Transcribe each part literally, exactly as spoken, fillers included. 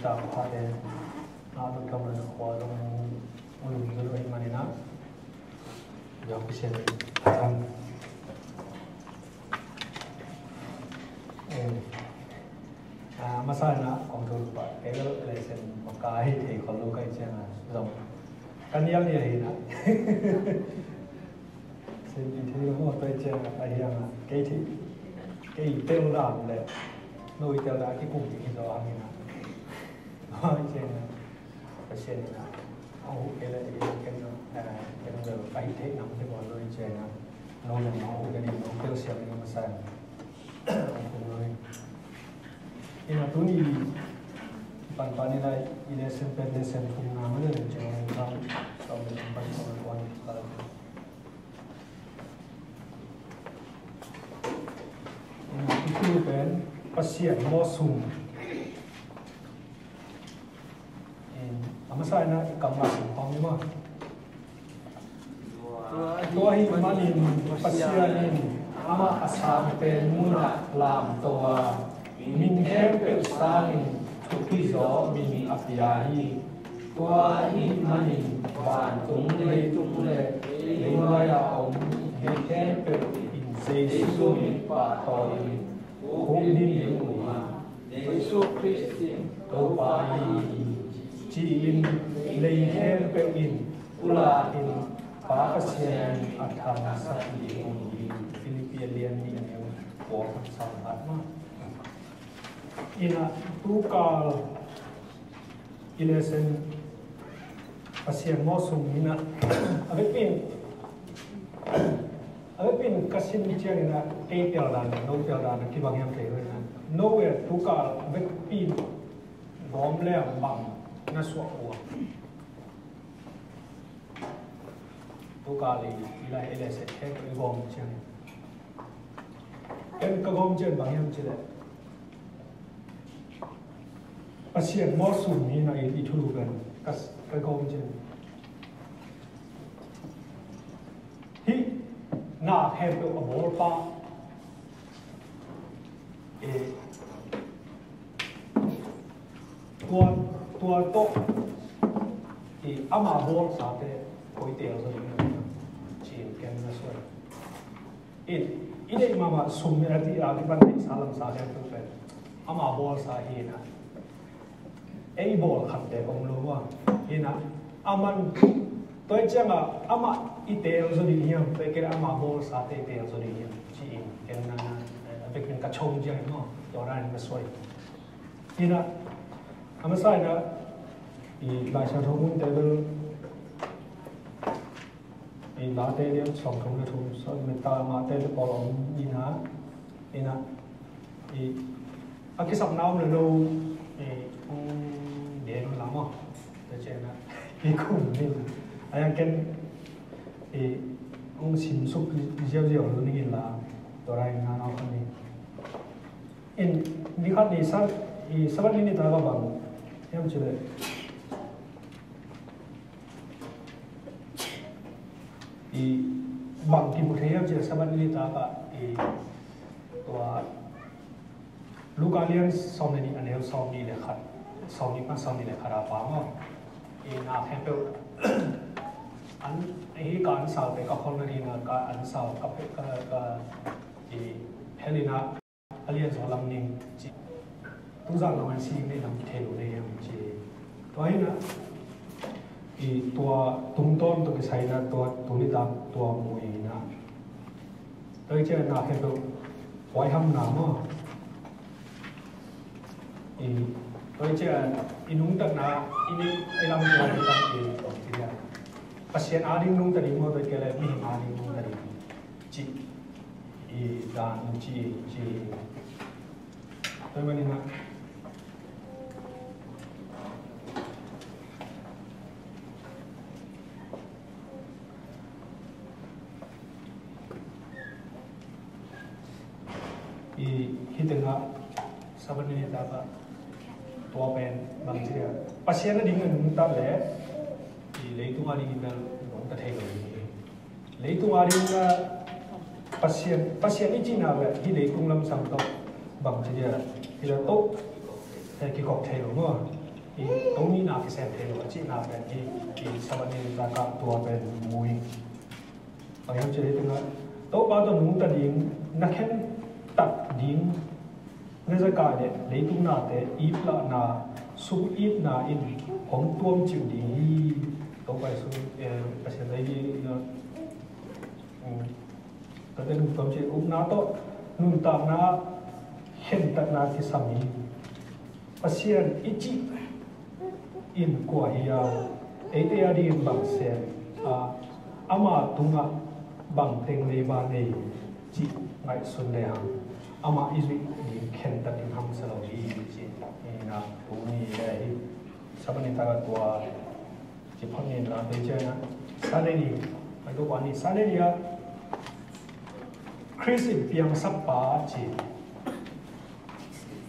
Tangphate na lut kam lo na khua zong ulum zo lo ahih manin ah, Young Christian a tam. Eh, ah, masa in ah kong thulu pah kei bel lesson maka hi thei khol lo ka hih ciangin ah zong ka nial nial hi in ah. Sen i thei lo maw, tua ciang a hiang a kei thei, kei tel dan le no i tel dan a kikum ding hi zaw hang in a. Tua ciang a Pasian in a, a huh kei le i ken, eh, ken bel a hih theih nam te bawl lo i ciang a, no le no a huh kei ding, no tel siam ding a masa in a. A huh lo i. Ina tuni i pan pan i lai i lesson pen lesson thum na ma le ciang a, Tua pen Pasian mawh sung. A masa in ah i kam mah sung khawm ni maw. Tua ahih manin Pasian in amah a sangpen munah lamto a, min khempeuh sangin thupi zaw min a pia hi. Tua ahih manin vantung leitung le leinuai a om mi khempeuh in Jesu min pahtawi in khukdin ding uh hi. Jesu Khrist in Topa ahi hi, ci-in lei khempeuh in pulak in Pa Pasian in a thangsak ding uh hi. Filipi a lian nih a neu kua khat sang khat mah. Ina tukal i lesson Pasian mawh sung hi in ah, a vekpi in, a vekpi in ka sim ciangin ah kei tel dan, no tel dan a kibang hiam thei lo in ah. No we tukal a vekpi in gawm le bang na suah uh a. Tukal i, i lai i lesson khempeuh i gawm ciangin. Ken ka gawm ciang bang hiam cih leh Pasian mawh sung hi in ah i, i thulu pen ka, ka gawm ciang. Hih na khempeuh a bawlpa, eh, tua, tua tawh, eh, ama bawlsate koi tel zaw ding hiam ci-in ken na suai. I, i deih mahmah sum a ti a kipan deihsa lamsa khempeuh pen ama bawlsa hi in ah. Ei bawl khatte om lo a, hi in ah, aman tua ciang a amah i tel zaw ding hiam, tua kei le ama bawlsate i tel zaw ding hiam ci-in ken na, eh, a vekin ka chong ciang hi maw, tua dan in ka suai. Hi in ah, a masa in ah i Laisiangtho mun te bel i Late lian sawmthum le thum, so, metta mahte le pawl om in ah, in ah, i, a kisapna om le lo, i, hong gen un la maw. Tua ciang a, i kum in, a yang ken, i, hong simsuk ziauziau lo ning in la, tua rai na nau khan ni. In, ni khat ni sa, i, Sabbath ni ni ta ka bang hiam cih leh, i, bang kimu thei hiam cih leh Sabbath ni ni ta ka, i, tua Luka lian sawm le nih a neu sawm nih le khat, sawm nih pan sawm nih le khat a pa maw. I, na khempeuh an, hih ka ansau te ka kholna ding a ka ansau ka pe, ka, ka, i, hel in ah a lian zaw lam ning ci. Tuzan lam an si ning lam kithei lo nei hiam ci. Tua hi in ah, i, tua tungtawn tawh kisai in ah tua tuni tak tua mu in ah, tua hi ciang na khempeuh huaihamna maw. I, tua hi ciang i nungtatna, i nih, i lam tua nungtat i, tua hi ciang Pasian a ding nungtat i maw, tua kei le mihing a ding nungtat i ci. I dan ci, ci. Tua manin ah, i, hih tengah Sabbath ni ni ta ka tua pen bang ci a, Pasian a ding a nungtat le, i, leitung a ding in bel nungtat thei lo hi. Leitung a ding a Pasian, Pasian i cihna le hih leitung lamsang tawh bang ci dia, hih la tawh, eh, kikok thei lo maw. Toni na kisem thei lo a cihna pen hi. I Sabbath ni tak ah tua pen mu hi. Bang hiam cih leh, Topa tawh nungta ding, na khentat ding, na zakai leh leitung nate iplahna, sung itna in hong tuamcih ding hi. Topa Jesu, eh, Pasian lei hi, eh, um, tate nung tuamcih, upna tawh nuntakna, khentatna kisam hi. Pasian i cih in kua hi a, eite a dingin bang sem a, ama tungah bang teng leiba nei cih ngaihsun le hang, amah i zuih ding khentat ding hamsa lo hi, ci. Ina tuni le hi. Sabbath ni tak ah tua ci phot ni, la tei ciang a, Sunday ni, mai tua ni, Sunday ni a Khrist in piangsakpa ci.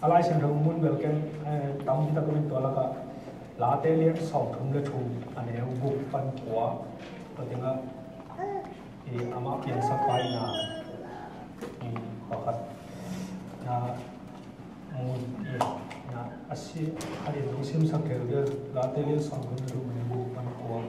A Lai Siangtho mun bel ken, eh, tam hi ta ko min tua lak ah, Late lian sawmthum le thum, a neu guk pan kua, tua teng ah, i, amah piangsakpa ina, i, pakhat, na, mun, i, na, a si, a lian dong simsak kei le, Late lian sawmthum le thum, a neu guk pan kua.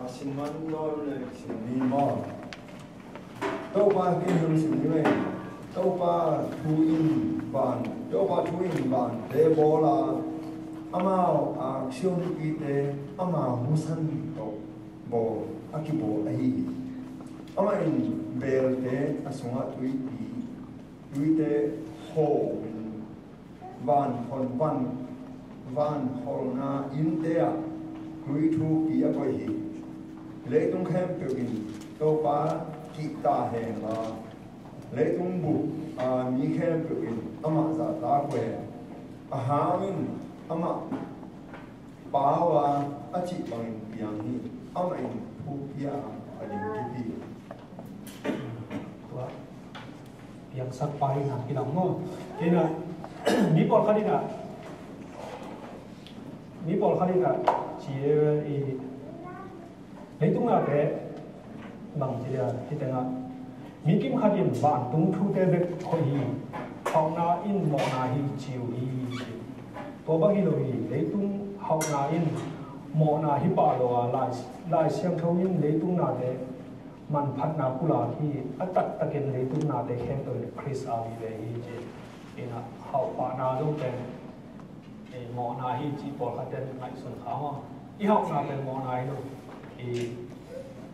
A sim man nawn le sim ni maw? Topa kin hong sim ni mei. Topa thu in van, Topa thu in vante bawl a, amau a siampite ama musan tawh bawl, a kibawl ahi hi. Amah in belte a sungah tuipi, tuite hawm in, van hon, van, van holna innte ah tuithupi a koih hi. Leitung khempeuh in Topa kihta hen la, leitung bup a mi khempeuh in amah zahtak uh hen. A hau in amah pau a, a cih bangin piang hi. Amah in thu pia a, a ding kip hi. Tua piangsakpa in a kilang maw? Ina, mi pawlkhat in a, mi pawlkhat in a, ci, eh, i, leitung nate bang ci dia, hi teng ah, mi kim khat in vantung thute bek hoih hi, hauhna in mawhna hi ci uh hi, ci. Tua bang hi lo hi, leitung hauhna in mawhna hi pah lo a, Lai, Lai Siangtho in leitung nate manphatna pulak hi, a taktakin leitung nate khempeuh in Khrist a vive hi, ci. Ina, hauh pahna zong pen, eh, mawhna hi ci pawlkhat ten ngaihsun kha maw. I hauhna pen mawhna hi lo. I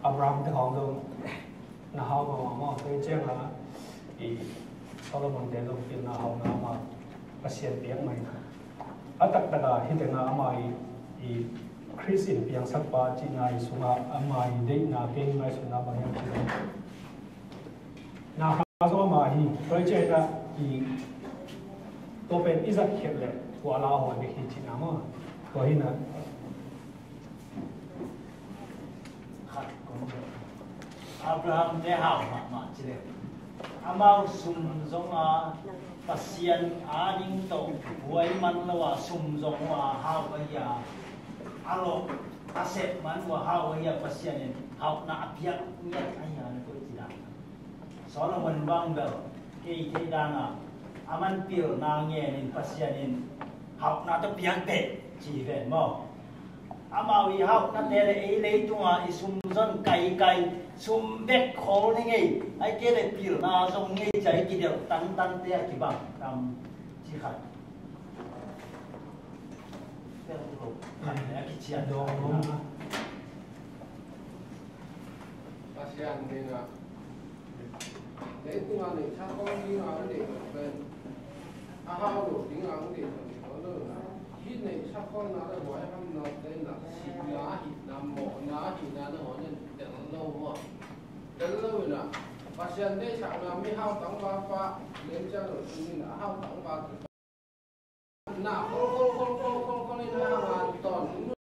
Abraham te khawng zong na hau mahmah maw. Tua ciang a, i Solomon te zong pilna hauhna mah Pasian piak mah hi na. A taktak a hi teng a ama i, i Khrist in piangsakpa cihna i sungah ama i deihna kei ngaihsutna bang hiam cih leh, na kha zong ama hi, tua i ciah i tua pen i zat khiat leh tua la hawi bek hi cihna maw. Tua hi na. Abraham te hau mahmah ci leh, amau sum zong a, Pasian ading tawh buai man lo a sum zong uh a hau ahi a, a lawh a sep man uh a hau ahi a, Pasian in hauhna a piak ngiat ahi a, na koih ci dan. Solomon bang bel kei theih dan a, a man pilna ngen in Pasian in hauhna tawh piak peh ci hi ven maw. Amau i hauhnate le ei leitungah i sum zon kaikai, sum bek khol ni ngei, ai kei le pilna zong ngei ci a i kidelh tangtangte a kibang tam ci khat. Tel tu lo khat le a kician dawng dawng na. Pasian ding a, leitung a neihsa khol ding a hong deih loh pen, a hau lo ding a hong deih loh ni khol lo na. Hih neihsa kholna le huaihamnate na, sihna hihna, mawhna hihna na hong nen tel lo maw. Tel lo in a, Pasian deihsakna mihau tangvalpa len ciang lo tuni in a hau tangval na khol khol khol khol khol khol in a hang a tawn nung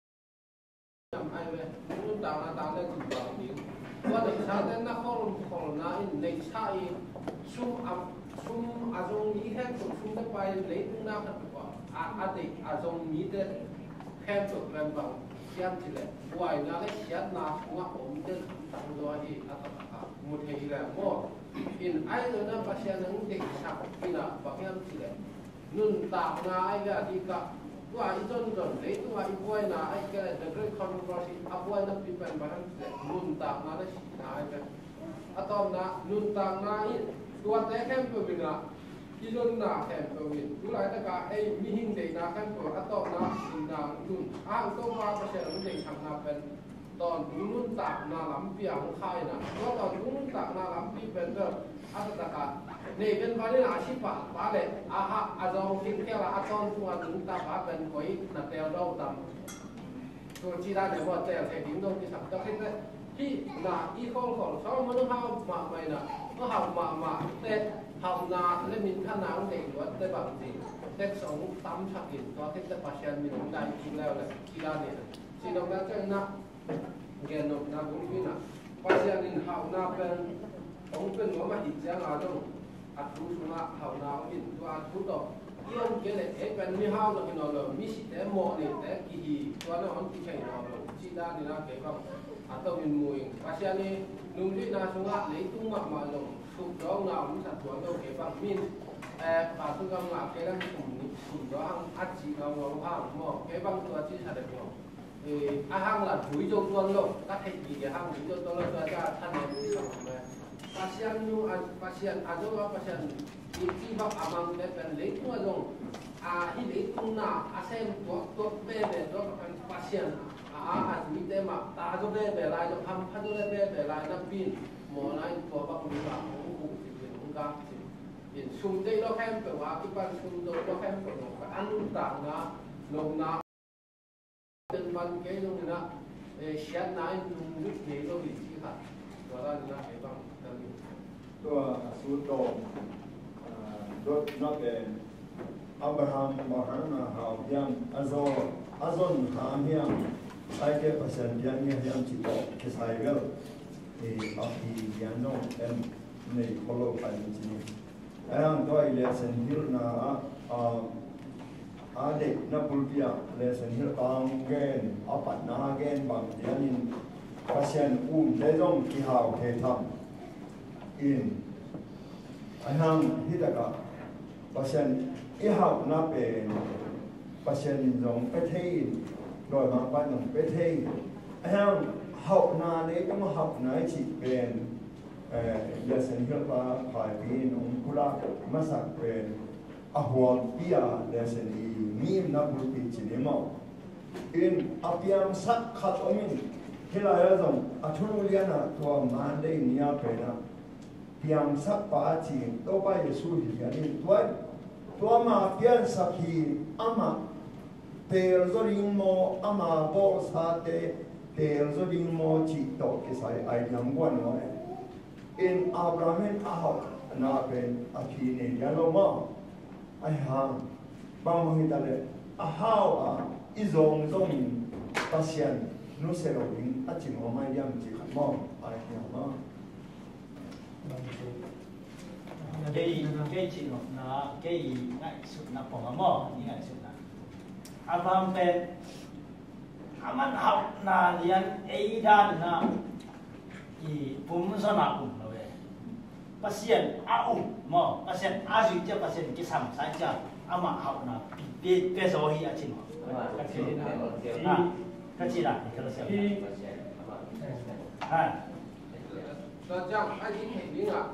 nung ai ve, nung nung tang a tang le kibang ding. Tua neihsa te na khol kholna in neihsa i sum a, Sum a zong mi khempeuh, sum le pai, leitung na khempeuh a, a deih a zong mite khempeuh pen bang hiam cih leh buaina le siatna sungah om den hamtang zaw hi a taktak a mu thei hi leh maw. In ahi zongin Pasian in hong deihsak in a bang hiam cih leh nuntakna ahi ve a dikah, tua i zonzon leitung a i buaina ahi kei leh the great controversy a buaina pi pen bang hiam cih leh nuntakna le sihna ahi ve. A tawpna nuntakna in tuate khempeuh in a, i zonna khempeuh in, tu laitak a ei mihing deihna khempeuh a tawpna sihna, nun a hang Topa Pasian hong deihsakna pen tawntung nuntakna lampi a hong kha in a, tua tawntung nuntakna lampi pen pen a taktak a nei pen pan in a, a si pahpah leh a hah a zawng khilkhial a, a tawntung a nungta pa pen koi na tel lo tam. Tua ci dan e maw, tel thei ding dong kisam tak hi te. Hih na i khawlkhawl Solomon hau mahmah in a, hau mahmah te, hauhna le minthanna hong deih luat te bang ci, text hong tamsak in, tua khit teh Pasian min hong dai kik leuleu ci dan hi. Ci nopna ciangin a, gen nopna bung in a, Pasian in hauhna pen hong pia nuam ahih ciangin a dong, a thu sungah hauhna om in, tua a thu tawh i om kei leh ei pen mihau zong hi nawn lo, misite mawhneite kihi, tua na hong kithei nawn lo, ci dan in a kei bang a to in mu ing. Pasian i nungzuihna sungah leitung mahmah zong sukdawngna om sa tuan lo kei bang min, eh, pa su gam ngah kei lam sum ni sum dawng a ci gam ngau hang maw, kei bang tua ci sa dek maw. Eh, a hang la tui zo tuan lo, ka theih gige hang tui zo tuan lo, tua ca thanem i sa lo me. Pasian nu a, Pasian a zo a, Pasian i ci bak a mang te pen leitung a zong, a hi leitung na a sem tuak tuak bebe zo a pen Pasian a, a, a zui te mah ta zo bebe lai, zo hampha zo le bebe lai na pin, maw lai tua bak mi bak hong hu ci pin hong gak ci. In sum deih lo khempeuh a kipan sum deih lo khempeuh lo, a nuntakna, nopna, pen man kei zong in a, eh, siatna in nung lut ngei lo hi ci khat. Tua dan in a kei bang dang in. Tua a sut tawm, ah, dotna pen Abraham bang hang a hau hiam, a zaw, a zon hang hiam, ahih kei leh Pasian piang hiam cih tawh kisai bel, eh, a phi lian zong en nei khol lo khat in ci ni. Ahi hang tua i lesson hilhna ah, ah, a deihna bulpi ah lesson hilhpa hong gen, a patna a gen bang lian in Pasian umte zong kihau thei tham in. Ahi hang hi takah Pasian i hauhna pen Pasian in zong pia thei in, dawimangpa in zong pia thei. Ahi hang hauhna, leitung hauhna i cih pen, eh, lesson hilhpa Phaipi in hong pulak masak pen a huampi a lesson i ngimna bulpi ci ni maw. In a piangsak khat om in, hih lai ah zong a thulu lian ah tua Monday ni a pen ah piangsakpa a ci in Topa Jesu hi lian in tua, tua ama piansak hi, amah teel zaw ding maw, ama bawlsate teel zaw ding maw cih tawh kisai ai diam guan maw le. In Abraham in a hauhna pen a phi nei lian lo maw. Ahi hang bang hang hi ta leh a hau a i zawng zong in Pasian nusia lo ding a ci maw mai diam ci khat maw. Ahi hang maw. Kei, kei cih nopna, kei ngaihsutna pong a maw, i ngaihsutna. Abraham pen, aman hauhna lian ei dan na i pum zon a um lo e. Pasian a um maw, Pasian a zuih ciang, Pasian kisam sa ciang, amah hauhna pi, pi, pi zaw hi a ci maw. Ka ci la, ka ci la, ka ci la. Ha. Tua ciang a ding thei ding ah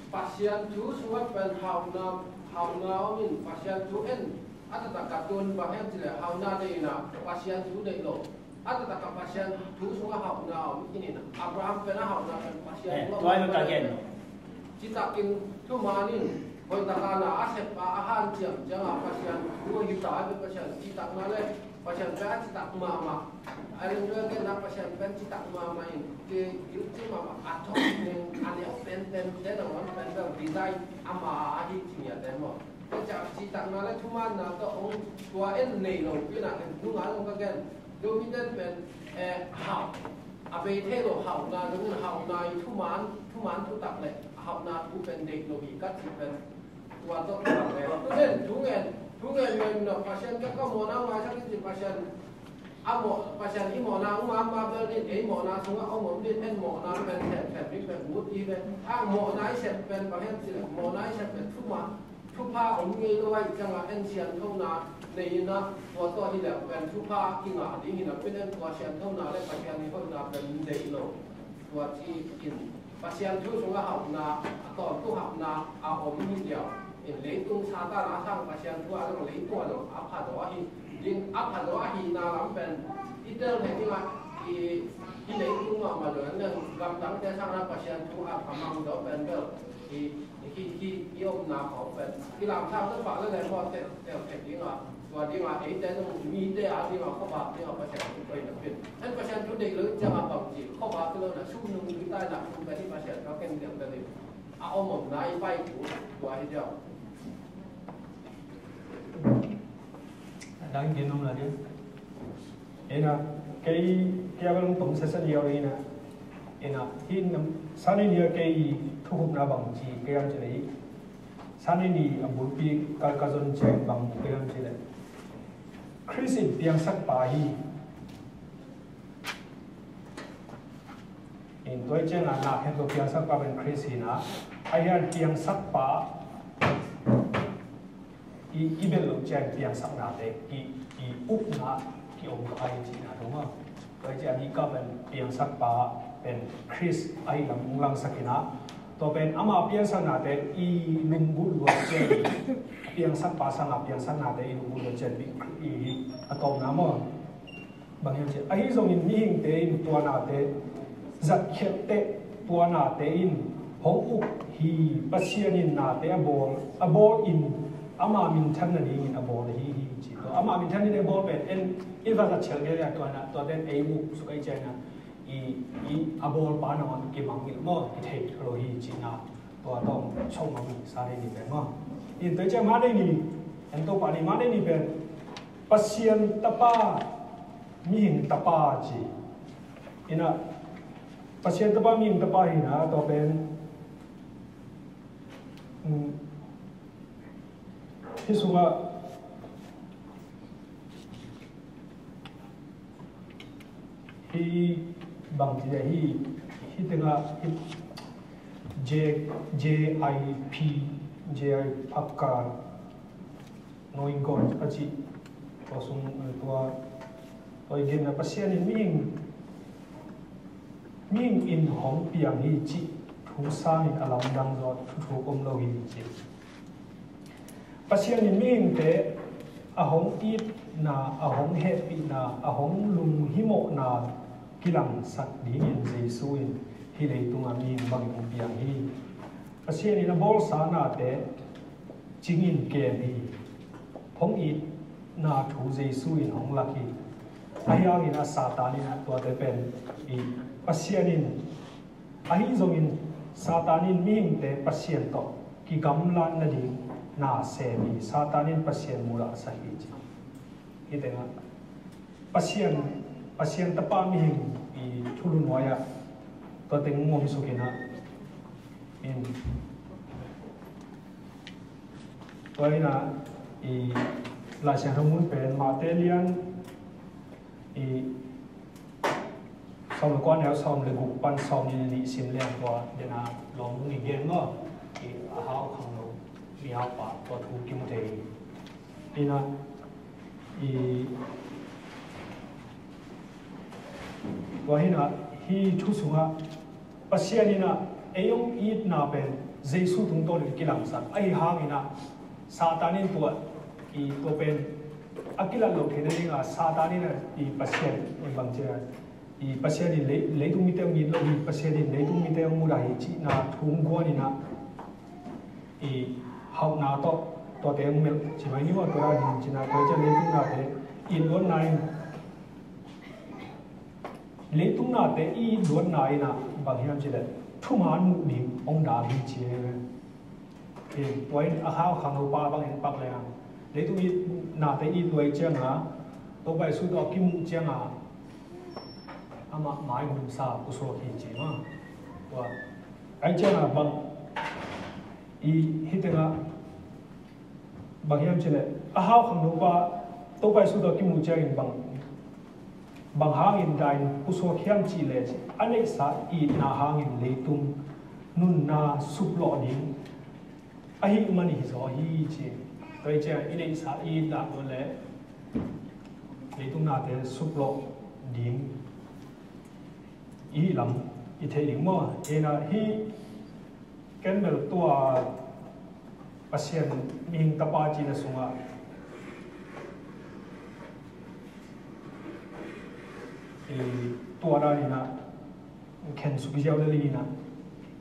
Pasian thu sungah pen hauhna, hauhna om in Pasian thu en a taktak ka tun bang hiam cih leh hauhna deih in a Pasian thu deih lo. A taktak a Pasian thu sungah hauhna om in in Abraham pen a hauhna pen Pasian thu a om. Tua hi ka gen lo. Citakin thuman in hoih taka na a sep a, a hanciam ciang a Pasian thu hi ta hi Pasian citakna le Pasian pen a citak mahmah. A len tua ken a Pasian pen citak mahmah in, kei gil ci mahmah, a thawh pen, a neu penpen, te na wan pen bel design ama ahi ci ngiat te maw. Tua ciang citakna le thumanna tawh hong tua en nei lo pi na ken nunga zong ka gen. Tua mi ten pen, eh, hau. A bei thei lo hauhna, nung hauhna i thuman, thuman thutak le hauhna thu pen deih lo hi ka ci pen. Tua tawh tua ve. Tunin thu ngen, thu ngen ngen no Pasian ka ka mawhna maisak in ci Pasian. A mawh, Pasian i mawhna um a ma bel din ei mawhna sungah om om din en mawhna pen sep sep ding pen ut i ve. A mawhna i sep pen bang hen ci leh mawhna i sep pen thuma, thupha om ngei lo a i ciangah en sianthona nei in a tua tawh hi leh pen thupha kingah ding hi napi in en tua sianthona le Pasian i hoihna pen deih lo. Tua ci in Pasian thu sungah hauhna, a tawntung hauhna a om hi diau. In leitung Satan a sang Pasian thu a zong leitung a zong a phazaw ahi ding, a phazaw ahihna lam pen i tel thei dingah i, i leitung mahmah zong en leng gamdangte sangin Pasian thu a phamang zaw pen bel i, i, i, i omna khawng pen i lamsang zaw pah leh leng maw tel, tel thei dingah. Tua dingah eite zong mite a dingah khuavak dingah Pasian thu pai napi in en Pasian thu deih lo i ciangah bang ci khuavak lo na sum nung ding tai na sum pen i Pasian thu a ken deuh pen in a om omna i pai thu tua hi diau. Dang gen om la ding. Ina kei kei a bang tom sesa liau ina ina hi nam sani nia kei i thukhupna bang ci kei am ci lei. Sani ni a bulpi ka ka zon ciang bang kei am ci lei. Khrist in piangsak pa hi. In tua i ciangah nak hen tua piangsak pa pen Khrist hi na. A hian piangsak pa i, i belh loh ciang piangsaknate ki, i ukna ki om kha i cihna dong a. Tua i ciang a dih ka pen piangsak pa pen Khrist ahi lam hong langsak in a. Tua pen ama piangsaknate i lunggulh luat ciang piangsak pa sangah piangsaknate i lunggulh luat ciang i, i, a tawpna maw. Bang hiam cih ahi zongin mihingte in tua nate zatkhiatteh tua nate in hong uk hi. Pasian in nate a bawl, a bawl in ama minthan nadingin a bawl ahi hi ci. Tua ama minthan in a bawl pen en i va zatkhiat kei leh tua na tua ten ei uk suk ei ciang na i, i a bawl pa nangawn kimang ngilh maw kithei lo hi cihna. Tua tawh sawm a mi sa dei ni pen maw. In tua i ciang ma dei ni en to pa ni ma dei ni pen Pasian tapa mihing tapa ci. Ina Pasian tapa mihing tapa hi na tua pen hi sungah hi bang ci hi hi tengah hi J J I P J I Pakka Noingawt a cih tua sung tua tua i genna Pasian in mihing mihing in hong piang hi cih thu sangin a lamdang zaw thuthuk om lo hi cih. Pasian in mihingte a hong itna, a hong hehpihna, a hong lunghimawhna kilangsak dingin Jesu in hih leitungah mihing bangin hong piang hi. Pasian in a bawlsa nate cingin kem hi. Hong itna thu Jesu in hong lak hi. Ahi hangin a Satan in a tuate pen i Pasian in ahi zongin Satan in mihingte Pasian tawh kigamlat nading na sem hi. Satan in Pasian mudah sak hi ci. Hi tengah Pasian, Pasian tapa mihing i thulu nuai-ah tua teng ngom suk in a in tua in a i Lai Siangtho mun pen Mate lian i sawm le kua neu sawm le guk pan sawm ni le nih sim lian tua dena lawm i gen maw i a hau khang lo mi hau pa tua thu kimu thei hi. Ina i tua hina hi thu sungah Pasian ina ei hong itna pen Jesu tungtawn in kilangsak ahi hang ina Satan in tua i tua pen a kilat lo theihna dinga Satan ina i Pasian bang cia i Pasian in lei, leitung mite hong it lo hi, Pasian in leitung mite hong mudah hi cihna thu hong guan ina i hauhna tawh tuate hong melh ci mai ni maw tua ding cina tua cian leitung nate i luanna in leitung nate i luanna ina bang hiam cileh thuman muh ding hong dal hi ci hi. Tua in a hau khang lo pa bangin pak leng leitung i nate i luai cianga Topa Jesu tawh kimuh cianga amah maigumsa pusuak hi ci ma. Tua ai cianga bang i hitenga Bang hiam cih leh a hau khangnopa Topa Jesu tawh kimuh ciangin bang, bang hangin danin pusuak hiam cih leh, a neihsa itna hangin leitung nunna suplawh ding ahih man hi zaw hi ci. Tua hi ciang i neihsa itna tawh leh leitung nate suplawh ding i hih lam i theih ding maw? Ina hih ken bel tua Pasian mihing tapa cihna sungah i tua dan ina khen suk ziau le lina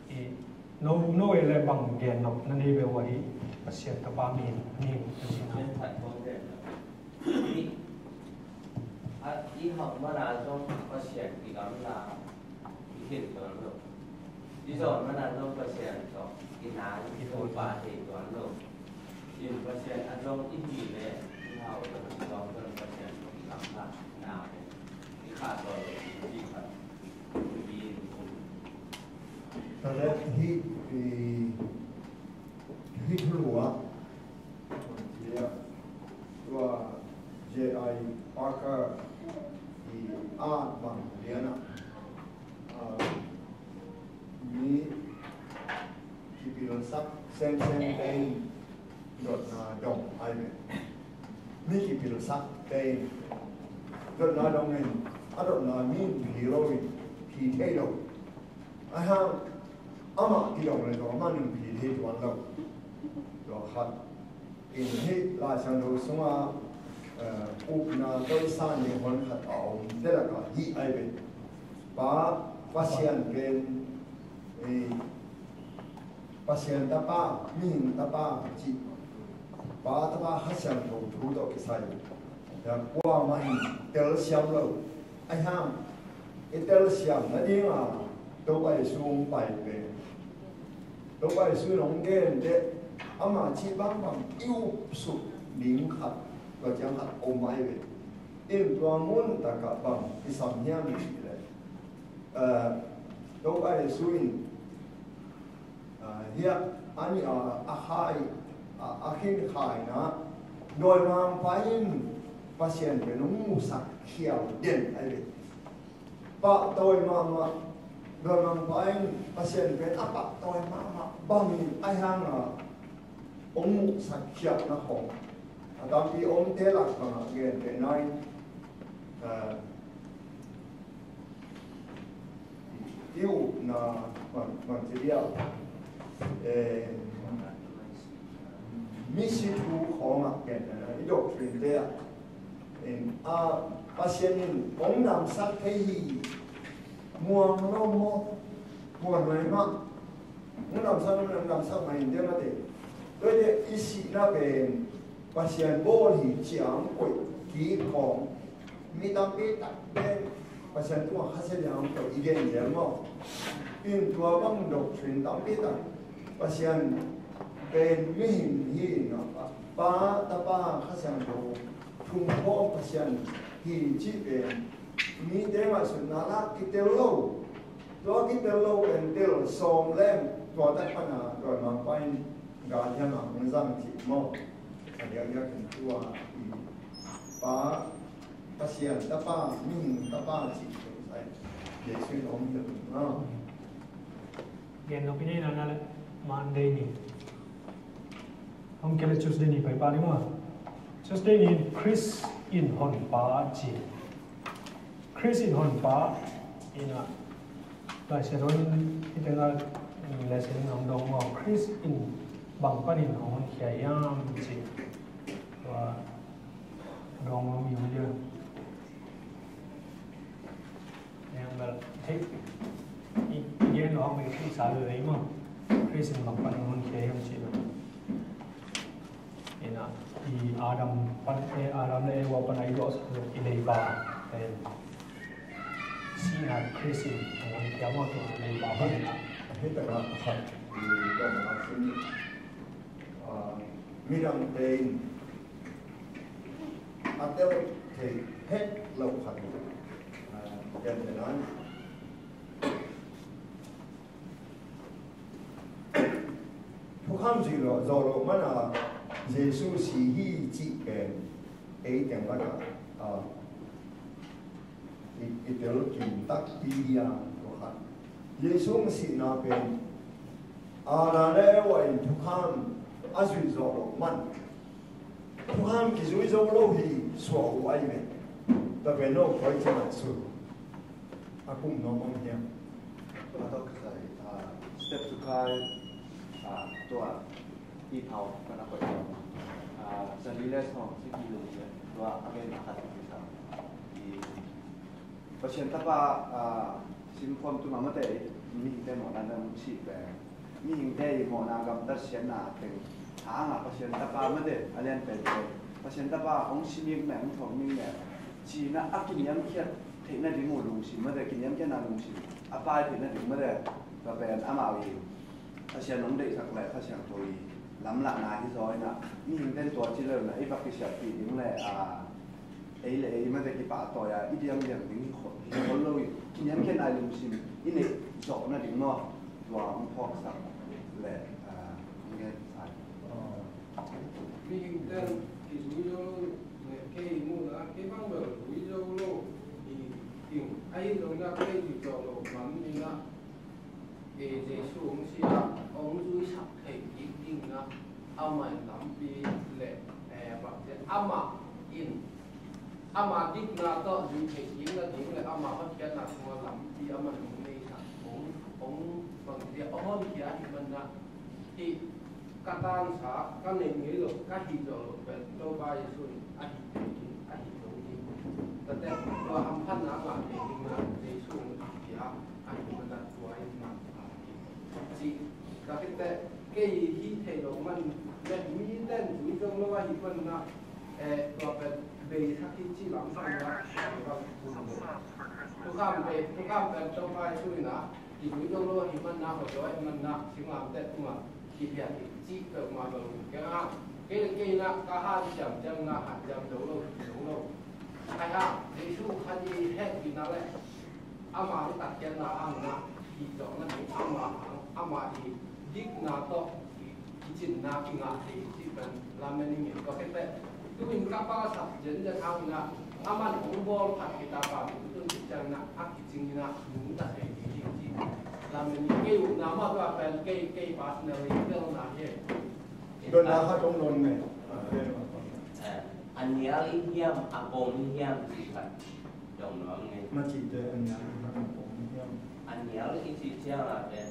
i no no e le bang gen nop na nei ve uh ahi Pasian tapa mihing mihing na cihna. Ih, a, ih hauh mana zong Pasian kigamla i hilh tuan lo. I zawn mana zong Pasian tawh i na i Topa thei tuan lo. In Pasian a zong i hih leh i hauh i zong zong Pasian tawh kigamla na ve. I khah tuan lo i khat i bi in. Tua leh hih, i, hih thulu ah Tua J I Packer i at bang lian ah, ah, mi kipilsak sengsen te in dotna dong ai ve. Mi kipilsak te in dotna dong in a dotna mi in phi lo in phi thei lo. Ahi hang amah kidong le zong amah nungpi hi tuan lo. Tua khat in hih Lai Siangtho sungah, eh, upna toisa ni hon khat a om te lakah hih ai ve. Pa Pasian pen, eh, Pasian tapa, mihing tapa cih. Pa tapa Kha Siangtho thu tawh kisai. Kuamah in telsiam lo. Ahi hang i telsiam nadinga Topa Jesu hong pai pen Topa Jesu in hong gen teh ama cih bangbang i upsuk ding khat tua ciang khat om mah hi ve. In tua mun takah bang i sam hiam cih leh, eh, Topa Jesu in Ah, hiah a nih a, a khai, a, a khin khaina dawimangpa in Pasian pen hong musak khial den ai ve. Pahtawi mahmah dawimangpa in Pasian pen a pahtawi mahmah bangin ahi hanga hong musak khialna khong a tampi omte lak bangah gentehna in, ah, i upna bang, bang ci dia, eh, misi thu khawngah ken, eh, i doctrine te ah, in, a, Pasian in hong damsak thei hi, muang lo maw, muang lo mah. Nang damsak, nang damsak mah in te mah te. Tua te i sihna pen Pasian bawl hi ciang koih kik khawng mi tampi tak pen Pasian tungah khasia liang koih i gen zel maw? In tua bang doctrine tampi tak Pasian pen mihing hi in a, Pa, Tapa, Kha Siangtho thum khawng Pasian hi cih pen mite ngaihsutna lak kitel lo. Tua kitel lo pen tel sawm leng tua tak pana tua mangpa in gal hiam a hong zang cih maw? A diakdiak in tua i Pa Pasian Tapa, mihing tapa cih pen sai Jesu in hong hilh maw? Gen lo pi nei na na le Monday ni. Hong kele Tuesday ni pai pa ni maw? Tuesday ni Khrist in honpa ci. Khrist in honpa ina Lai Siangtho in i tengah lesson in hong dong maw, Khrist in bang panin hong honkhia hiam ci. Tua dong maw mi hong dia. Niang bel thei i gen lo hong mi thei sa lo ei maw. Khrist in bang panin hong honkhia hiam ci lo. Ina, i Adam pan, eh, Adam le Eva pan a i dawh sa i leiba, eh, sihna Khrist in a ngan kia maw tua leiba pan ina. Hih takah a khat i dawh a sin, ah, midangte in a tel thei het lo khat, ah, ken te nan. Thukham zui lo, zo lo mana, Jesu si hi cih pen ei teng lakah, ah, i, i tel kim takpi hi a, tua khat. Jesu hong sihna pen Adam le Eva in thukham a zuih zawh loh man, thukham kizui zo lo hi suah uh ahi ve. Tua pen no koi ci ngaihsut a kum nuam om hiam? A tawh kisai, ah, step two kai, ah, tua i phau kan a koih lo. Ah, zali le sawm si ki lo hi. Tua a gen a khat kisai. I Pasian Tapa, ah, simkhawm tungah mate mihingte mawhna dang cih pen mihingte i mawhna gamtat siatna teng hanga Pasian Tapa mate a lian pen pen Pasian Tapa hong simik meng hong thawk mik meng cina a kiniamkhiat theihna ding uh lungsim mate kiniamkhiatna lungsim a pai theihna ding mate tua pen amau i Pasian hong deihsak le Pasian tawh i lamlahna hi zaw ina mihingte tua ci lo na i va kisiatpih ding le a ei le ei mate kipahtawi a i diamdiam ding hi khol, hi khol lo i kiniamkhiatna i lungsim i neih zawhna ding maw? Tua hong phawksak le, ah, hong gen sai. Mihingte kizui zo lo le kei muhna kei bang bel zui zo lo i ding ahi zongin kei zui zawh lo man ina Jesu hong si a hong zuisak thei kik dingin amah in lampi le, eh, bangte amah in ama dikna tawh zui thei kik nading le ama hotkhiatna tungah lampi amah in hong neisak hong, hong bangte a honkhia ahih manin hih ka tansa ka neih ngei loh ka hih zawh loh pen Topa Jesu in a hih thei ding a hih zo ding. Tate tua hamphatna ngah thei dingin Jesu hong khia ahih manin tua in man a hi. Ci ka khit teh kei hih theih loh man le mite in zui zo lo ahih manin, eh, tua pen beisak hi ci lamsang na tua pen thukham bei, thukham pen Topa Jesu in a kizui zo lo ahih manin, hawzaw ahih manin singlamteh tungah kipia hi cih peuhmah lo keng a. Kei le kei in ka hanciam ciangin hanciam zo lo, zo lo. Ahi hang Jesu khat i hehpihna le ama i tatkhiatna hangin hih zawhna ding ama hang, ama i dikna tawh i, i cinna kingah thei cih pen lamen i ngei. Tua khit teh tu-in ka pasal zenzen hangin aman hong bawl khat kita pa mi tu tun cih ciangin a kicingin a nungta thei ding hi cih lamen i ngei. Upna mah tua pen kei, kei personal i telna hi. Dotna khat hong dot ne. A nial i hiam, a pom i hiam cih khat dong nuam ngei. Na cih teh a nial i hiam, a pom i hiam? A nial i cih ciang a pen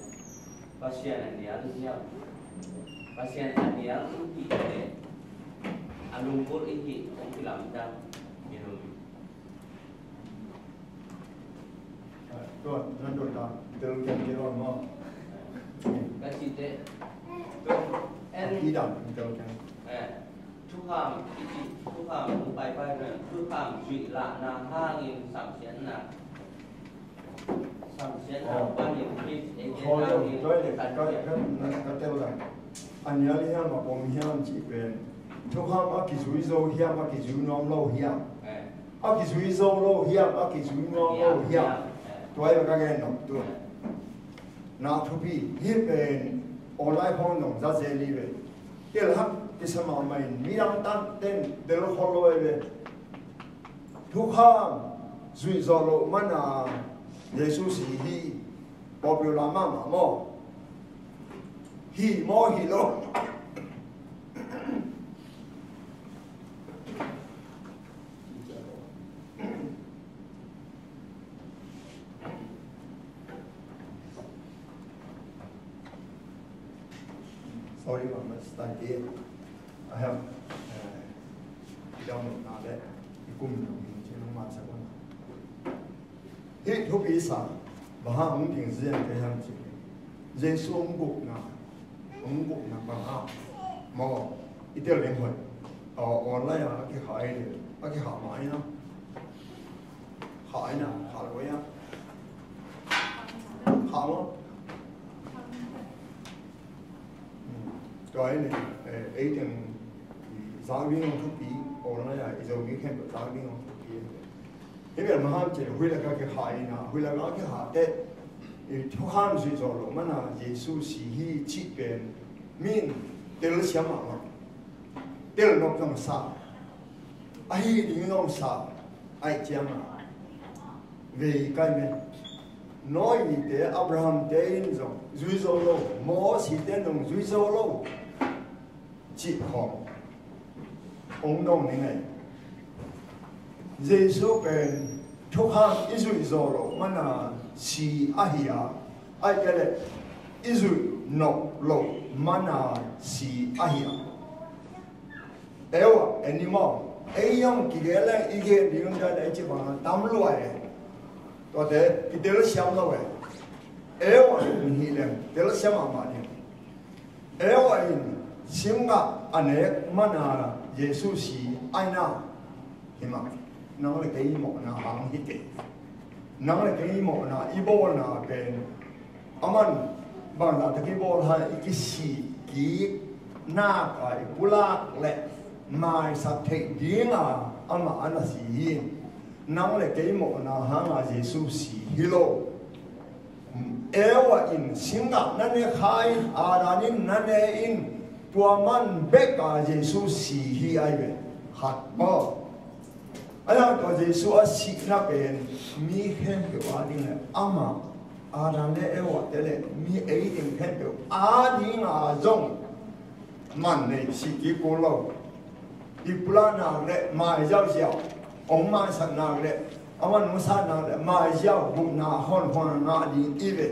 Pasian a nial i hiam? Pasian a nial i hih teh a lunggulh i hih hong kilamdang hi lo. Tua, nan dot ta, tel kian kei lo maw? Ka cih teh. En. I dam, tel kian. Eh, thukham, i cih, thukham, u pai pai na, thukham zuih lahna hangin samsiatna. Samsiatna panin Khrist ei te hangin. Tua le ka, ka, ka, ka tel dam. A nial hiam, a pom hiam cih pen thukham a kizui zo hiam, a kizui nuam lo hiam? Eh. A kizui zo lo hiam, a kizui nuam lo hiam? Hiam, hiam. Eh. Tua hi ka gen nop tu. Eh. Na thupi hi pen online phone nong za zel hi ve. Tel hak kisa mahmah in midang tan ten tel khol lo hi ve. Thukham zuih zawh loh mana Jesu si hi. Popular mahmah maw? Hi maw, hi lo? Sorry, Mama, study. I have, uh, download now that you come to me, you know, Hih thupi sa, bang hang hong ding zian kei hiam cih leh, Jesu hong gupna, hong gupna bang hang maw, i tel leng hoih. Aw, online ah a kikhah ei leh, a kikhah mah ei na. Khah ei na, khah lo ei a. Khah maw? Hmm. Tua ei leh, eh, ei teng, i zak ding hong thupi, online ah i Zomi khempeuh zak ding hong thupi. Hih bel bang hang cih leh huih lak ah kikhah in a, huih lak ah kikhah teh, i thukham zuih zawh loh mana Jesu si hi cih pen mi in telsiam mahmah. Tel nop zong sa, ahi ding zong sa, aih cianga vei kai me. Noah-te, Abraham-te in zong zui zo lo, Moses-te in zong zui zo lo, cih khawng hong dong ni ngei. Jesu pen thukham i zuih zo lo mana si ahi a, aih kei leh i zuih nop lo mana si ahi a. Eva, animal, ei hong kigel leng i gen ding um dan ei ci bang tam lua e. Tuate kitel siam lo e. Eva in hi leng tel siam mahmah ding. Eva in singgah a nek mana Jesu si aina hi mah. Nang le kei mawhna hang hi kei. Nang le kei mawhna i bawlna pen aman bangzah tak i bawl hang i kisih kik nak a i pulak le maisak theih dinga amah a na si hi. Nang le kei mawhna hanga Jesu si hi lo. Eva in singgah na ne kha in, Adam in na ne in, tua man beka Jesu si hi ai ve. Khat maw. Ahi hang tua Jesu a sihna pen mi khempeuh a ding le amah, Adam le Eva te le mi ei ding khempeuh a dinga zong man nei, sih kik kul lo. I pulak nak le mai ziauziau, hong maisak nak le, a man hong sat nak le mai ziau, gupna honhon a ngah ding i ve.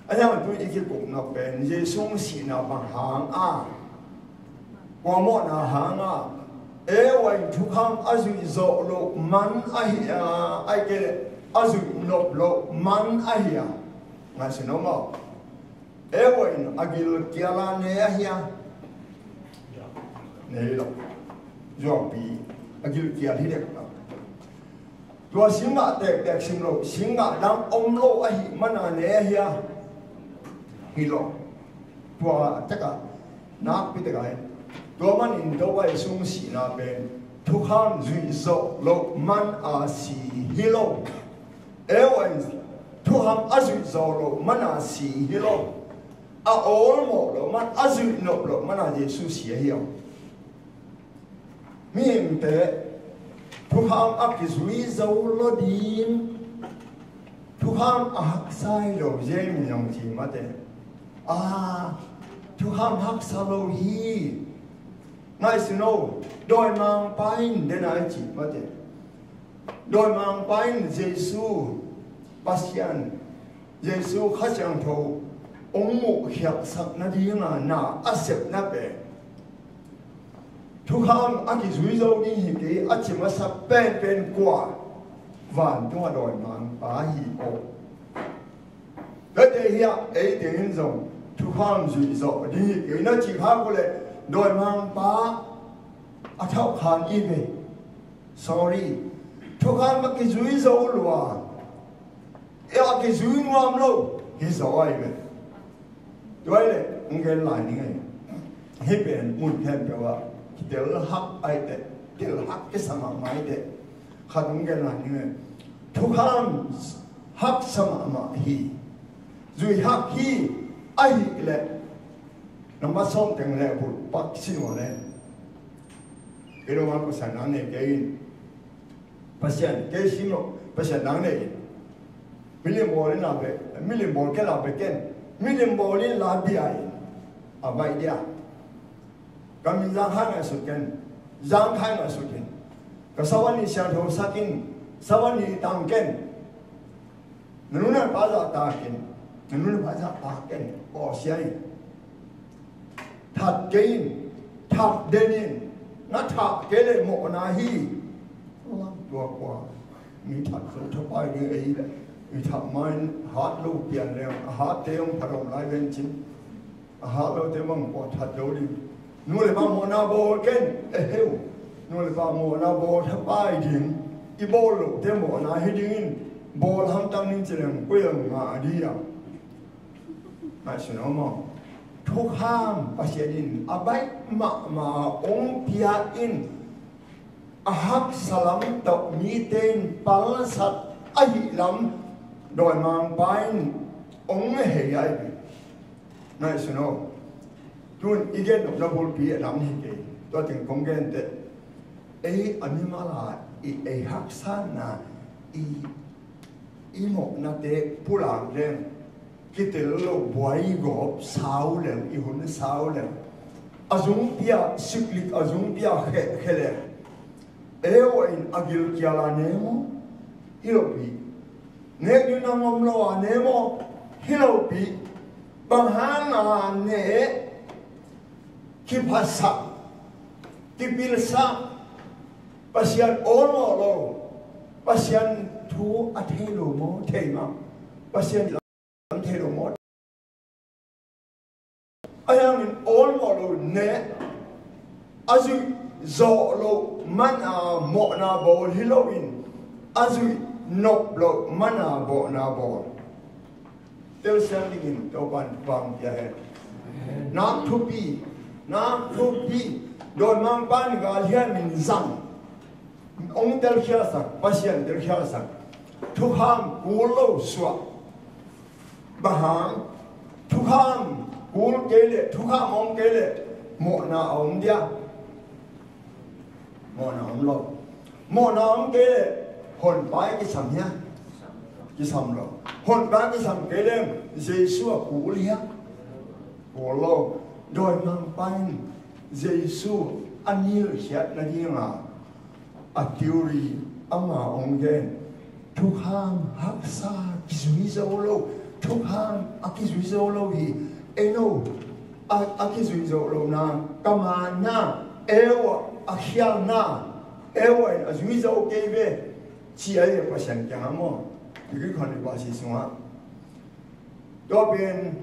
Ahi hang tu i kikup nak pen Jesu hong sihna bang hang a, kua mawhna hanga Eva in thukham a zuih zawh loh man ahi a, aih kei leh a zuih nop loh man ahi a. Ngaihsun om aw. Eva in a gilkial a ne ahi a. Nei lo. Zuangpi a gilkial hi dek lo. Tua singgah tektek sim lo, singgah dang om lo ahi mana ne ahi a. Hi lo. Tua tekah nakpi tekah hi. Tua manin Topa Jesu sihna pen thukham zuih zawh loh man a si hi lo. Eva in thukham a zuih zawh loh man a si hi lo. A awlmawh loh man, a zuih nop loh man a Jesu si ahi a. Mihingte thukham a kizui zo lo ding, thukham a haksa hi lo zel mi hong ci mate. A, thukham haksa lo hi. Ngaihsun o, dawimangpa in den a i ci mate. Dawimangpa in Jesu, Pasian, Jesu Kha Siangtho hong muhkhialhsak nadinga na a sepna pen thukham a kizui zo ding hi kei a ci masa penpen kua? Vantunga dawimangpa hi aw. Tua te hi a, ei teng in zong thukham zui zawh ding hi kei na ci kha kul leh dawimangpa a thauh khan i ve. Sorry. Thukham a kizui zo lua. E, a kizui nuam lo hi zaw ai ve. Tua i leh hong gen lai ning ei. Hih pen mun khempeuh ah kitel hak ai teh, tel hak kisa mahmah ai teh, khat hong gen lai ning ei. Thukham haksa mahmah hi. Zui hak hi. Ahih leh na ma sawm teng leh bul pak sin ua leh, kei lo ma ko sa nang nei kei in. Pasian, kei sim lo, Pasian nang nei. Milim bawl in la be, milim bawl ken la be ken. Milim bawl in la bia in. A baih dia. Ka min Zang Khai ngaihsut ken. Zang Khai ngaihsut in. Ka sawan i siangtho sak in. Sawan i tang ken. Na nu na pa zahtak in. Na nu na pa zahtak ken. Aw sia in. That kei in, that den in, na thah kei leh mawhna hi. Tua kua, mi that zo thapai ding ei leh, mi that ma in hat lo pian leng, a hatte hong phat om lai ven cin. A hat lote bang kua that zo ding. Nu le pa mawhna bawl ken, e heu. Nu le pa mawhna bawl thapai ding. I bawl lote mawhna hi ding in, bawl hamtang ding ci leng, koi a ngah ding a. Ngaihsun om aw. Thukham Pasian in a baih mahmah hong pia in, a haksa lam tawh mite in palsat ahih lam dawimangpa in hong hei ai. Ngaihsun aw. Tun i gen nopna bulpi a dang hi kei. Tua teng kong gen teh, ei a mimal a i ei haksatna, i, i mawhnate pulak leng, kitel lo buai gawp sau leng, i hun sau leng, a zungpi ah siklik, a zungpi ah khehkhia leng, ei ua in a gilkial a ne maw? Hi lo pi. Nek ding nang om lo a ne maw? Hi lo pi. Bang hang a ne? Kiphatsak, kipilsak, Pasian awlmawh lo, Pasian thu a thei lo maw, thei mah, Pasian lam thei lo maw? A hiangin awlmawh lo ne, a zuih zawh lo man a mawhna bawl hi loin, a zuih nop lo man a mawhna bawl. Telsiam dingin Topan vang pia hen. Nak thupi, nak thupi, dawimangpa in galhiam in zang. Hong telkhialsak, Pasian telkhialsak. Thukham kul lo suah. Bang hang, thukham kul kei leh, thukham om kei leh, mawhna a om dia. Mawhna om lo. Mawhna om kei leh, honpa i kisam hia? Kisam lo. Honpa kisam kei leh, Jesu a kul hia? Kul lo. Dawimangpa in Jesu a nilkhiat nadinga, a theory ama hong gen. Thukham haksa kizui zo lo, thukham a kizui zo lo hi. Eno, a, a kizui zo lo na, ka manna, Eva a khialna, Eva in a zui zo kei ve, ci a hi Pasian kiangah maw. Bikui khon i pasi sungah. Tua pen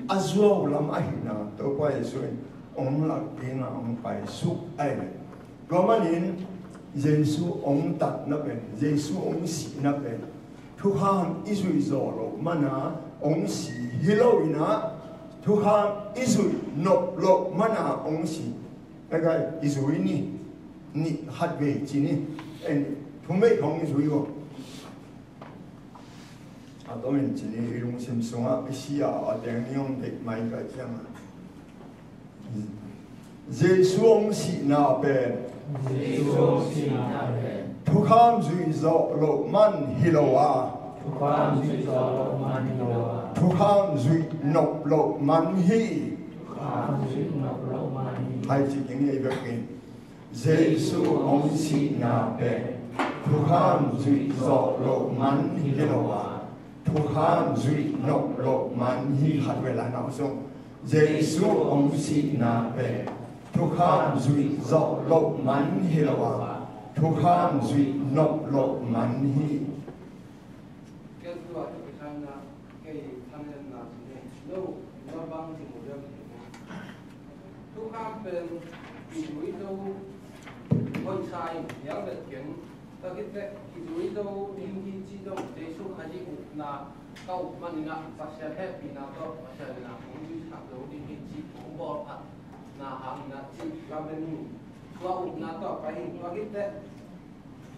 a zuau lam ahihna Topa Jesu in hong lak dingin hong paisuk ahi ve. Tua manin Jesu hong tatna pen, Jesu hong sihna pen, thukham i zuih zawh loh mana hong si hi lo in ah, thukham i zuih nop loh mana hong si. Pekai i zui ni, nih khatvei ci ni, en, thumvei khong i zui uh. A tomin ci ni, i lungsim sungah i si a, a teng ni hong deih mai ka ciangah. Jesu hong sihna pen. Jesu hong sihna pen. Thukham zuih zawh loh man hi lo a. Thukham zuih zawh loh man hi lo a. Thukham zuih nop loh man hi. Thukham zuih nop loh man hi. Hai ci keng ei vekin. Jesu hong sihna pen thukham zuih zawh loh man hi lo a, thukham zuih nop loh man hi. Khatvei lai na sung. Jesu hong sihna pen thukham zuih zawh loh man hi lo a, thukham zuih nop loh man hi. Kei tua kei khanna, kei thanlenna ci ne. No, no bang ci mu deuh ci ne. Thukham pen kizui zo hoih sa in hiang vet keng. Tua khit teh kizui zo ding hi ci zong Jesu a zi upna ka up manin ah Pasian hehpihna tawh Pasian in ah hong zuisak zo ding hi ci hong bawl phatna hangin ah ci lamen in tua upna tawh pai hi. Tua khit teh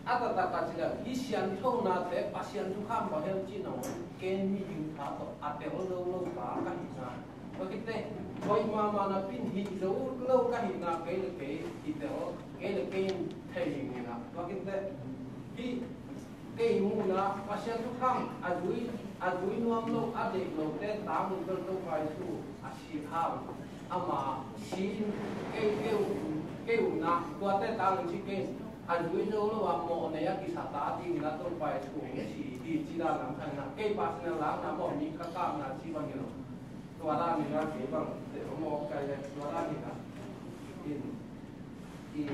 a taktak a ci leh, hih sianthonate Pasian thukham bang hiam cih nangawn ken mi Judah tawh a tel zo lo pa ka hihna, tua khit teh hoih mahmah napi in hih zo lo ka hihna, kei le kei i tel, kei le kei in thei ding hi na. Tua khit teh hih kei muhna Pasian thukham a zui, a zui nuam lo, a deih lote tangin bel Topa Jesu a si hang, ama si in kei, kei, kei upna tuate tangin ci kei in. A zui zo lo a mawh nei a kisa ta dingin a Topa Jesu hong si hi ci dan lam khan na, kei personal lakna maw, mi ka kapna ci bang hi lo. Tua dan in a kei bang te maw kai le tua dan in a in i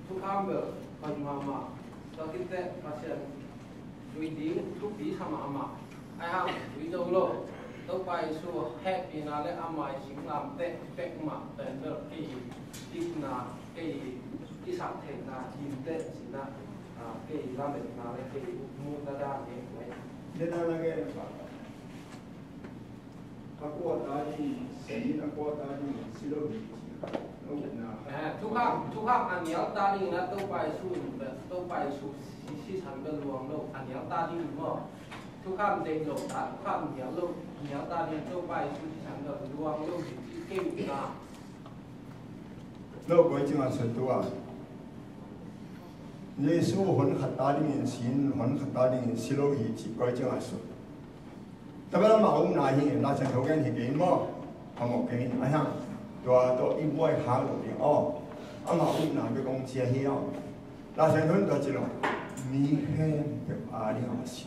thukham bel pai mahmah. Tua khit teh Pasian zui ding thupi sa mahmah. Ahi hang zui zo lo. Topa Jesu hehpihna le ama i singlamteh bek mah pen bel kei dikna, kei i sak theihna dingteh cihna, ah, kei lametna le kei muhna dan hi. Dena na gen pa. A kua ta ding, si in a kua ta ding, si lo ding, si lo na. Eh, thukham, thukham a nial ta dingin a Topa Jesu in bel, Topa Jesu si, sisan bel luang lo, a nial ta dingin maw. Thukham deih lo ta, thukham nial lo, nial ta dingin Topa Jesu sisan bel luang lo ding ci kei uh na. Lo koi cingah sut tua. Jesu hon khat ta dingin si in, hon khat ta dingin si lo hi cih koi cingah sut. Tua bel amah upna hi, Lai Siangtho gen hi kei maw? Phamawh kei in, a hiang. Tua tawh i buai khak lo ding aw. Amah upna bek hong ci ahi aw. Lai Siangtho in tua ci lo. Mi khempeuh a ding a si.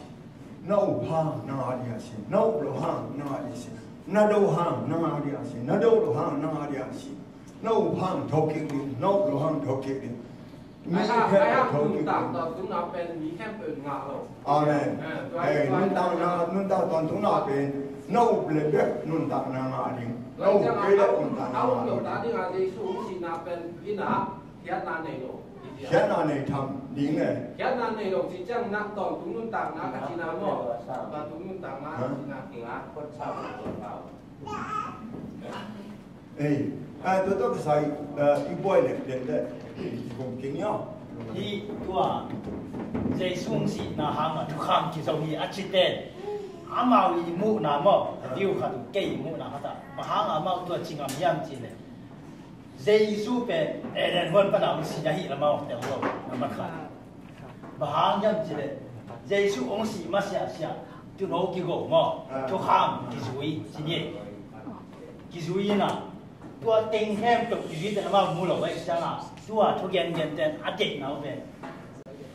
Na up hang nang a ding a si. Na up lo hang nang a ding a si. Na do hang nang a ding a si. Na do lo hang nang a ding a si. Na up hang thokik ding, na up lo hang thokik ding. Mi khempeuh thokik ding. Nuntak tawntung na pen mi khempeuh ngah lo. Amen. Eh, tua hi, eh, tua hi. Nuntakna, nuntak tawntungna pen na up le bek nuntakna ngah ding. Na up kei le nuntakna ngah lo. Tua hi ciang a, a up lo ta ding a Jesu hong sihna pen hi na, khiatna nei lo. Khiatna nei tham ding e. Khiatna nei lo ci ciang na tawntung nuntakna ka cihna maw? Tawntung nuntakna ka cihna kei a. Ei, ah, tua tawh kisai, ah, i buai leh, leh, leh, i kum king ia. Hi tua, Jesu hong sihna hang a thukham kizo hi a cite. Amau i muhna maw, a view khat uh, kei i muhna khat ah. Bang hang amau tua ci ngam hiam cih leh. Jesu pen Eden huan pan a hong si ahi lamau, tel lo, na mat khat. Bang hang hiam cih leh, Jesu hong sih masiah siah, tuuno kigo maw, ah, thukham kizui, ci ni. Kizui in a, tua teng khempeuh kizui te amau mu lo ahih ciang a, tua thu gengen ten a deihna uh pen.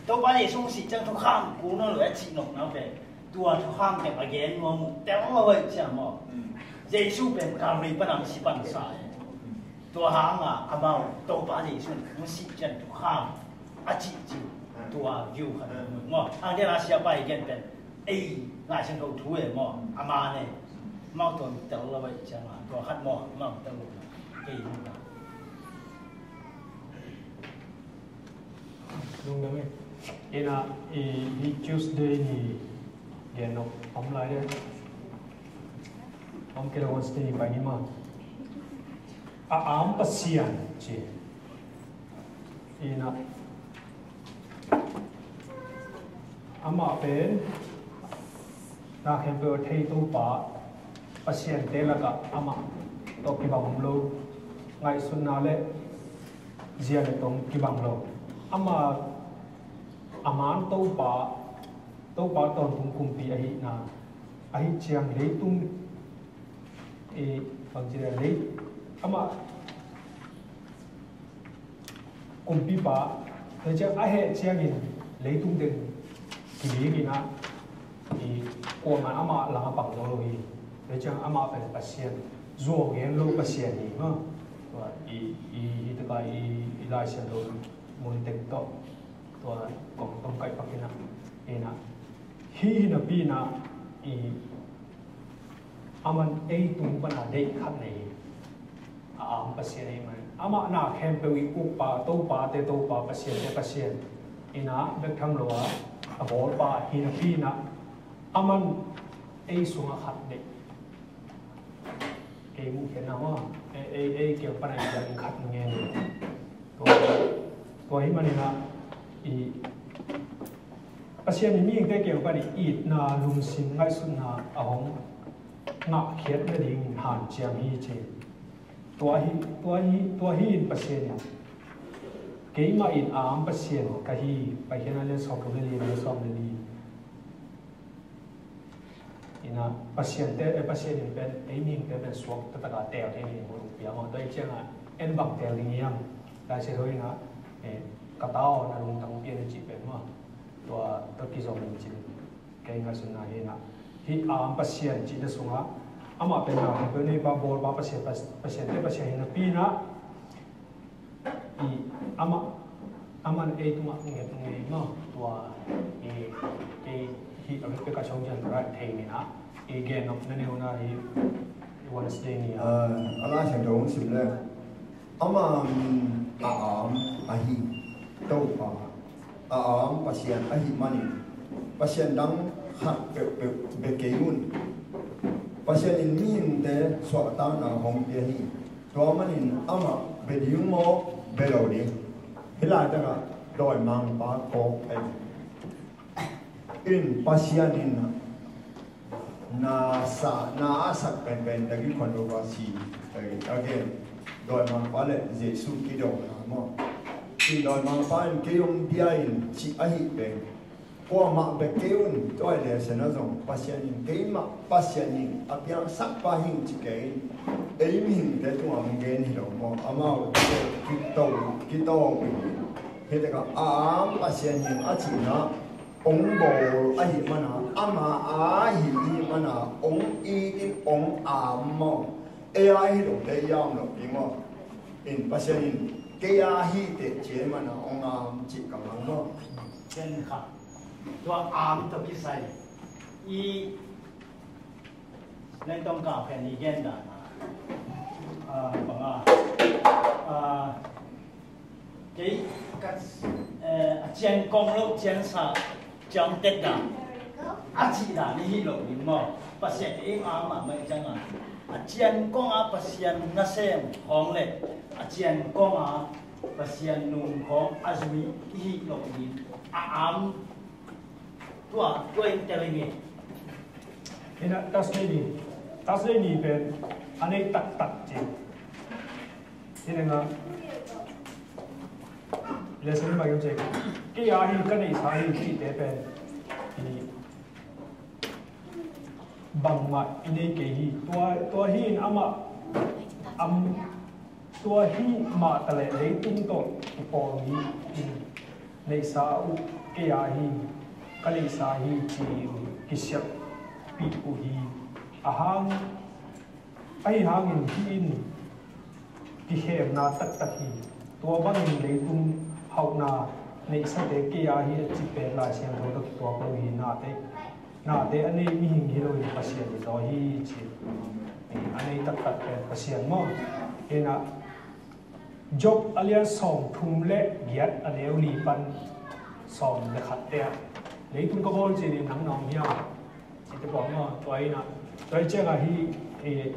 Topa Jesu hong sih ciang thukham kul nawn lo a cih nopna uh pen. Tua thukham teng a gen nuam uh tel lo ahih ciang maw. Mm. Jesu pen Calvary pan a hong si pansa hi. Tua hang a amau Topa Jesu hong sih ciang thukham a cih cih. Mm. Tua view khat maw. Ang dia na siapa i gen pen. Ei, Lai Siangtho thu e maw. Mm. Ama ne. Amau tua tel lo ahih ciang a. Tua khat maw. Amau tel lo. Kei. Lungdam e. Ina, i, i Tuesday ni gen nop om lai de. Om kei le Wednesday ni pai ni ma. A am Pasian ci. Ina. Amah pen na khempeuh a thei Topa, Pasiante lakah amah tawh kibang om lo, ngaihsutna le zia le tong kibang lo. Amah a man Topa, Topa tawntung kumpi ahihna, ahih ciang leitung, eh, bangci le lei, amah kumpipa, tua ciang a heh ciangin leitung teng kiding in ah, i kuamah amah lang a pang zo lo hi. Tua ciang amah pen Pasian, zuau gen lo Pasian hi, ha. Tua i, i, hi taka i, i Lai Siangtho mun teng tawh, tua kong tawm kaih pak in ah, in ah. Hi, hi napi in ah, i, aman ei tung pana deih khat nei hi. A am Pasian ahih manin. Amah na khempeuh i ukpa, Topate Topa, Pasiante Pasian. Ina bek tham lo a, a bawlpa hi napi in ah. Aman ei sungah khat deih. Kei muh khen na hua. Ei, ei, ei kiang pana i khat ngen. Tua, tua hi manin ah i Pasian in mihingte kiang pan i itna, lungsim, ngaihsutna a hong ngahkhiat nadingin hanciam hi ci. Tua hi, tua hi, tua hi in Pasian in. Keimah in a am Pasian ka hi, Paikhiatna le sawm thum le li, le sawm le li. Ina, Pasiante, eh, Pasian in pen, ei mihingte pen suak taktak a teel thei ding in hong pia maw. Tua hi ciangin, en bang teel ding hiam. Lai Siangtho in ah, eh, ka ta aw na lungtang pia in cih pen maw. Tua, tua kizom in cin. Kei ngaihsutna hi in ah. Hih a am Pasian cihna sungah, amah pen na khempeuh neipa, bawlpa Pasian, Pas-, Pasiante Pasian hi napi in ah, i amah, aman ei tungah nget ngei maw. Tua, i, kei hih a vekpi ka song cian right thei ni in ah, i gen nop na neu na hi Wednesday ni a. Ah, a Lai Siangtho hong sim le. Ama min a am ahi Topa, a am Pasian ahih manin, Pasian dang khat peuhpeuh bia kei un. Pasian in mihingte suahtakna hong pia hi. Tua manin amah bia ding maw, bia lo ding. Hih laitakah dawimangpa kawk ahi. In Pasian in na sa, na a sak penpen dagi khuan lo va si, eh, again. Dawimangpa le Jesu kidona maw? Cih dawimangpa in kei hong bia in cih ahi pen, kuamah bek kei un, tua hi leh sian a zong Pasian in keimah Pasian hi, a piangsakpa hi ci kei in, ei mihingte tungah hong gen hi lo maw? Amaute kito, kito uh hi. Hi tekah a am Pasian hi a cihna hong bawl ahih mana, ama a hi ahih mana hong it in hong am maw? Ei a hi lote i am lo ding maw? In Pasian in kei a hi teh ci ahih mana hong am cih ka mang maw? Ken kha tua am tawh kisai i Lentong kau khen i gen dan a, ah, bang a, ah, kei ka, eh, a cian kong lo cian sa ciang tet dan a cih dan i hi lo ding maw? Pasian ei a mahmah i ciang a, a cian kong a Pasian nasem khawng le a cian kong a Pasian nung khawng a zui i hi lo ding a am. Tua, tua in tel ing e. Ina Thursday ni, Thursday ni pen a nei taktak ci. Hi le nga lesson bang hiam ci, kei a hi, ka neihsa hi cihte pen hi, bangmah i nei kei hi. Tua, tua hi in amah am, tua hi mah taleh leitung tawh kipawl mi in neihsa uh kei a hi, ka neihsa hi ci uh kisiappih uh hi. Ahang, ahi hangin hih in kikhemna taktak hi. Tua bangin leitung hauhna neihsate kei a hi a ci pen Lai Siangtho tawh kituak lo hi. Nate, nate a nei mihing hi loin Pasian hi zaw hi ci. A nei taktak pen Pasian maw? Ina Job a lian sawm thum le giat a neu li pan sawm le khat te ah, leitung ka bawl ci-in nang na om hiam? Cite pawh maw, tua ina, tua i ciangah hi, eh,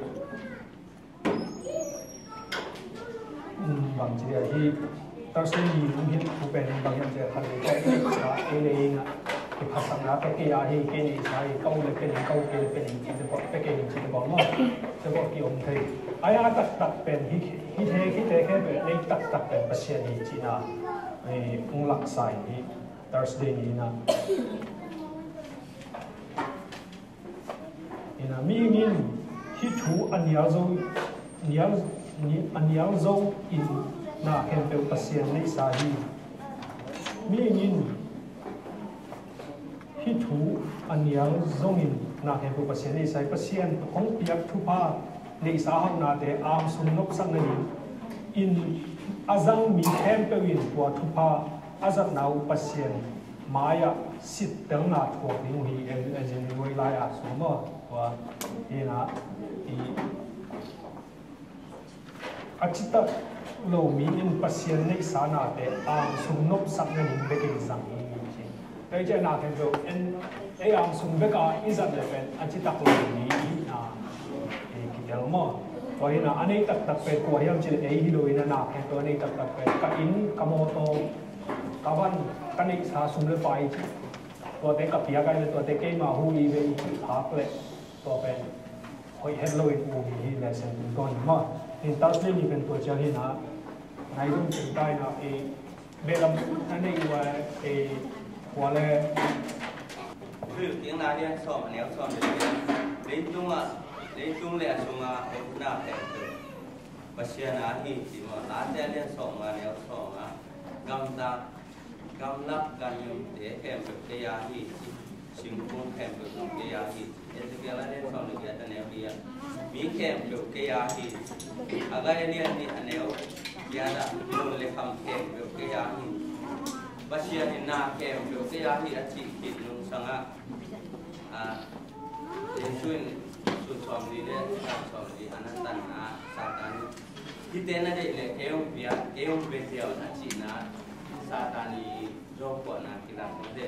um, bang ci dia hi, Thursday ni hong hilh thu pen bang hiam ci a, khat le khat i neihsa, ei le ei ina, i phatsakna pia kei a hi, kei neihsa hi, ka u le pia ning, ka u kei le pia ning, cite pawh, pia kei ning cite pawh maw? Cite pawh ki-om thei. Ai a taktak pen hi, hi the, hi te khempeuh nei taktak pen Pasian hi cihna, eh, hong laksa hi Thursday ni ina. Ina, mihing in hih thu a nial zo, nial, ni-, a nial zo in na khempeuh Pasian neihsa hi. Mihing in hih thu a nial zongin na khempeuh Pasian neihsa hi. Pasian hong piak thupha neihsa hauhnate aam sung nopsak nading in a zang mi khempeuh in tua thupha a zatna uh Pasian mai-ah sittelna thuak ding uh hi. Ellen White lai-ah sung maw, tua ina, i, a citak lo mi in Pasian neihsa nate aam sung nopsak nading bekin zang hi ci. Tua i ciah na khempeuh en, ei aam sung beka i zat le pen a citak lo mi i hihna, i kitel maw? Tua ina a nei taktak pen kua hiam ci le ei hi lo ina, na khempeuh a nei taktak pen ka inn, ka mawtaw, ka van, ka neihsa sum le pai ci, tuate ka piak ai le tuate keima hu i ve i cih phak le tua pen hoih het loin um hi le sen tungtawn hi maw? In Thursday ni pen tua ciang hi na, nai dong cing ta ina, eh, behlam a nei uh a, eh, kua le Thuhilhkikna lian sawm a neu sawm le li. Leitung a, leitung le a sunga omna khempeuh Pasian a hi ci maw? Late a lian sawm a neu sawm a, gamlak, gamlak ganhingte khempeuh kei a hi ci, singkung khempeuh zong kei a hi ci. Ezekiel a lian sawm le giat a neu li ah, mi khempeuh kei a hi ci. Haggai a lian nih a neu giat ah, mun le kham khempeuh kei a hi ci. Pasian in na khempeuh kei a hi a cih khit nungsang ah, ah, Jesu in sun sawmli le sun sawmli a na tanna Satan in, hihte na deih leh kei hong pia, kei hong pia ziau a cihna Satan i zawhkuahna kilak ding te.